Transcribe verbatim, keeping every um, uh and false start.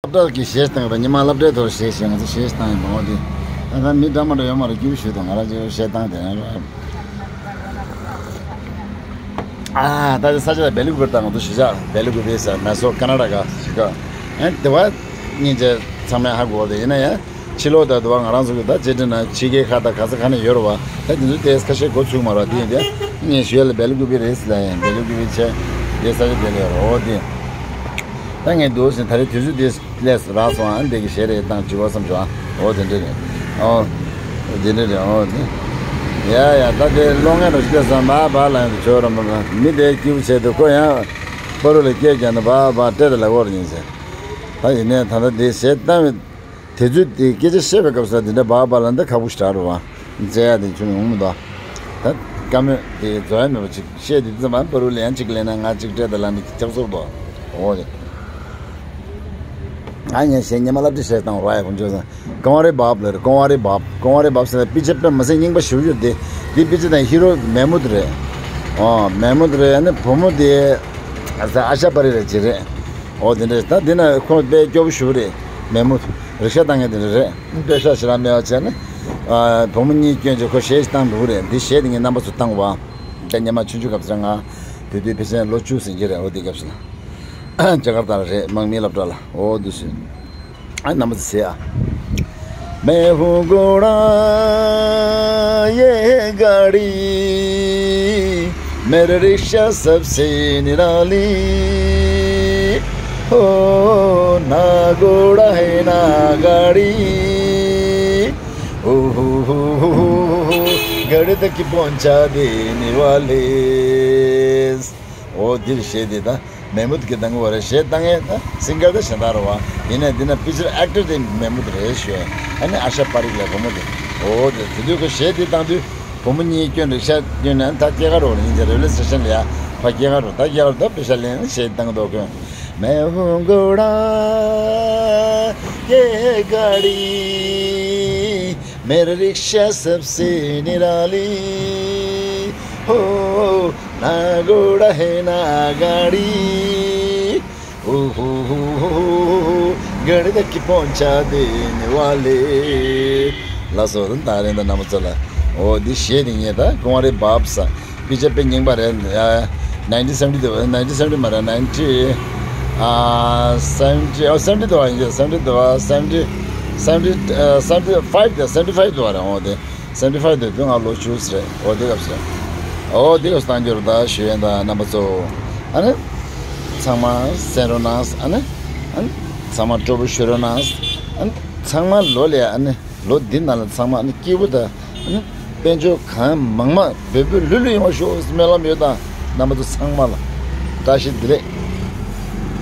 སློབ་གྲྭ་གི་གཞས་བཏང་ཡོད་པ། ཉི་མ་སློབ་གྲྭའི་ཐོག་གཞས་བཞེངས། ང་ཚོ་གཞས་བཏང་ཡོད་པ། འོ་དེ་ད་ལྟ་མི་འདྲ་མི་འདྲ་ཡོད་མ་རེད། སྐྱིད་པོ་ཞིག་འདུག་ང་རང་ཚོའི་གཞས་བཏང་དེ་རང་རེད། ཨ་ད་ལྟ་ས་ཆ་ལ་བེ་ལི་ཀུ་པེ་ལ་ད་ང་ཚོ་གཞིས་ཆགས་བེ་ལི་ཀུ་པེ་ཟེར། མེ་སོ་ཀར་ནཱ་ཊ་ཀ་གཞིས་ཆགས། ཨ་དེ་བ་སྙིང་རྗེ་ཚང་མས་ཧ་གོ་བ་དེ་ཡིན་ན་ཡང་། ཕྱི་ལོགས་དང་དུ་བ་ང་རང་ཚོ་གི་ད་བཅའ་ཁྲིམས་ནང་ཕྱི་རྒྱལ་ཁག་དང་ག་ས་ག་ནས་ཡོད་རེད་བ། ད་དེ་ཚོ་དེ་ཁ་ཤས་འགོ་ཚུགས་མ་རེད་བ། དེ་ཡིན་དེ་ངས་ཞུ་ཡ་ལ་བེ་ལི་ཀུ་པེ་རེད་ཟེར་ལ་ཡང་བེ་ལི་ཀུ་པེ་བྱས་དེ་ས་ཆ་དེ་ལ་ཡོད་རེད། འོ་དེ་ད་ངས་འདུག་ཟེར། ད་རེས་དུས་ཚོད་དེ་སླེབས་རག་སོང་། ཨ་འདི་གི་གཞས་རེ་བཏང་བྱུག་པ་བསམ་བྱུང་། ཨ་འོ་དེ་འདྲ་རེད། ཨོ་དེ་འདྲ་རེད། ཨོ་དེ་ཡ་ཡ་ད་དེ་ཀློག་མཁན་རེ་ཞིག་སླེབས་སོང་། བཱ་བཱ་ལབ་ཡོང་དུས་ཆོག་ར་མ་ར། མི་དེ་སྐྱིད་པོ་བྱས་འདུག་ཁོ་ཡང་པ་རུ་ལ་སྐད་རྒྱག་ན་བཱ་བཱ་སྤྲད་དེ་ལབ་ཀྱི་ཡོད་རེད་ཟེར། ད་ཡིན་ནའི་ད་ལྟ་དེ་གཞས་བཏང་བའི་དུས་ཚོད་དེ། སྐད་ཆ་བཤད་པའི་སྐབས་སུ་དེ་འདྲ་བཱ་བཱ་ལབ་ན་ད་ཁག་པོ་ཞེ་དྲག་རེད་བ། བཙལ་ཡ་དེ་ཁྱོན་ནས་འོང་མི་འདུག་ད་བཀའ་མོལ་དེ་རྫོགས་ཡ་མེད་པ་ཅིག་བཤད་དུས་ཙམ་པ་རུ་ལ་ཡང་གཅིག་ལེན་ན་ང་གཅིག་སྤྲད་དང་ལབ་ནས་ཁྱབ་སོང་འདུག་འོ་རེད། ཨ་ངས་གཞས་ཉི་མ་སློབ་ཁྲིད་བྱས་བཏང་བ་ར། ཡ་ཁོང་ཚོས་ཀོང་རེ་བབ་ལབ་རེད། ཀོང་རེ་བབ། ཀོང་རེ་བབ་ཟེར་ན་དཔེ་ཆ་དཔེ་མི་སྲིད་རྙིང་པ་ཞེ་པོ་ཅིག་རེད། དེ་དེ་དཔེ་ཆ་དང་ཧི་རོ་མེ་མུད་རེད། ཨོ་མེ་མུད་རེད། ཨ་ནི་བུ་མོ་དེ་ཨ་ཤ་པ་རི་རེད་ཅེས་རེད། ཨོ་དེ་འདྲ་ད་དེ་ན་ཁོང་དཔེ་སྐྱོ་པོ་ཞེ་པོ་རེད། མེ་མུད་རིག་ཤ་བཏང་མཁན་དེ་འདྲ་རེད། དཔེ་ཤ་ཞེ་དྲག་མེད་པ་བྱས་ནས་ཨ་བུ་མོ་གཉིས་སྐྱོན་བྱས་ཁོ་གཞས་ཤིག་བཏང་འདུག་རེད། འདི་གཞས་དེ་ངས་རྣམ་པ་ཚོ་བཏང་བ། ད་ཉི་མ་ཆུང་ཆུང་སྐབས་སུ་ང་དེ་དུས་ཕལ་ཆེར་ལོ་བཅུ་ཟིན་གྱི་རེད། འོ་དེ་སྐབས་སུ་ལ། ཇ་ཀར་ཏ་ལ་རེད། དམག་མིའི་སློབ་གྲྭ་ལ། འོ་དེ་སུ། ཨ་རྣམ་པ་ཚོ་གཟིགས་ཨ། मैं हूँ घोड़ा, ये गाड़ी, मेरा रिक्शा सबसे निराली। हो, ना घोड़ा है ना गाड़ी, ओ हो हो हो हो हो, गाड़ी तक पहुँचा देने वाले। འོ་འདིར་གཞས་འདི་ད་མེ་མུད་ཀྱིས་བཏང་གི་ཡོད་རེད། གཞས་བཏང་མཁན་ད་སིང་གར་ད་གཞན་དག་རེད་བ། ཡིན་ནའི་འདི་ན་ཕི་ཅར་ཨེག་ཊར་དེ་མེ་མུད་རེད་ཞུ། ཨ་ནི་ཨ་ཤ་པ་རིག་ལ་བུ་མོ་དེ། འོ་དེ་དེ་དུས་ཁོ་གཞས་འདི་བཏང་དུས་བུ་མོ་གཉིས་སྐྱོན་རིག་ཤ་སྐྱོན་ནས་ད་སྐྱེས་སྐར་རོ་ཡིན་གྱི་རེ་ལེ་སི་ཊེ་ཤན་ལ་ཡ་ཕ་སྐྱེས་སྐར་རོ་ད་སྐྱེས་སྐར་ད་པེ་ཤ་ལེན་གཞས་བཏང་འདུག་ཁོས། मैं हूँ घोड़ा, ये गाड़ी, मेरा रिक्शा सबसे निराली। हो, ना घोड़ा है ना गाड़ी, ओ हो हो हो हो हो, गाड़ी तक पहुँचा देने वाले। ལགས་སོ། ད་རེས་ད་རྣམ་པ་ཚོ་ལ་འོ་འདི་གཞས་འདི་ངས་ད་ཀོང་རེ་བབ་ས། དཔེ་ཆ་དཔེ་རྙིང་པ་རེད། ཨ། nineteen seventy དུ་བ། nineteen seventy མ་རེད། nineteen ཨ་seventy ཨ་seventy དུ་བ་ཡིན་གྱི། seventy དུ་བ། seventy seventy ཨ་seventy five དེ། seventy five དུ་བ་རེད། འོ་དེ་seventy five དུ་དུས་ང་ལོ་བཅུ་རེད། འོ་དེ་སྐབས་སུ། འོ་དེ་སྐབས་སུ་བཏང་རྒྱུ་རེད། ད་ཞུ་ཡན་ད་རྣམ་པ་ཚོ། ཨ་ནི་ཚང་མ་གསན་རོགས་གནང་། ཨ་ནི་ཨ་ནི་ཚང་མ་སྤྲོ་པོ་ཞུ་རོགས་གནང་། ཨ་ནི་ཚང་མ་ལོ་ལ་ཨ་ནི། ལོ་འདི་ནང་ལ་ཚང་མ་ནི་སྐྱིད་པོ་དང་ནི་དཔལ་འབྱོར་གང་མང་མང་འབེལ་པོ་ལྷུར་ལྷུར་ཡོང་བ་ཤོག་སྨོན་ལམ་ཡོད། ད་རྣམ་པ་ཚོ་ཚང་མ་ལ་བཀྲ་ཤིས་བདེ་ལེགས།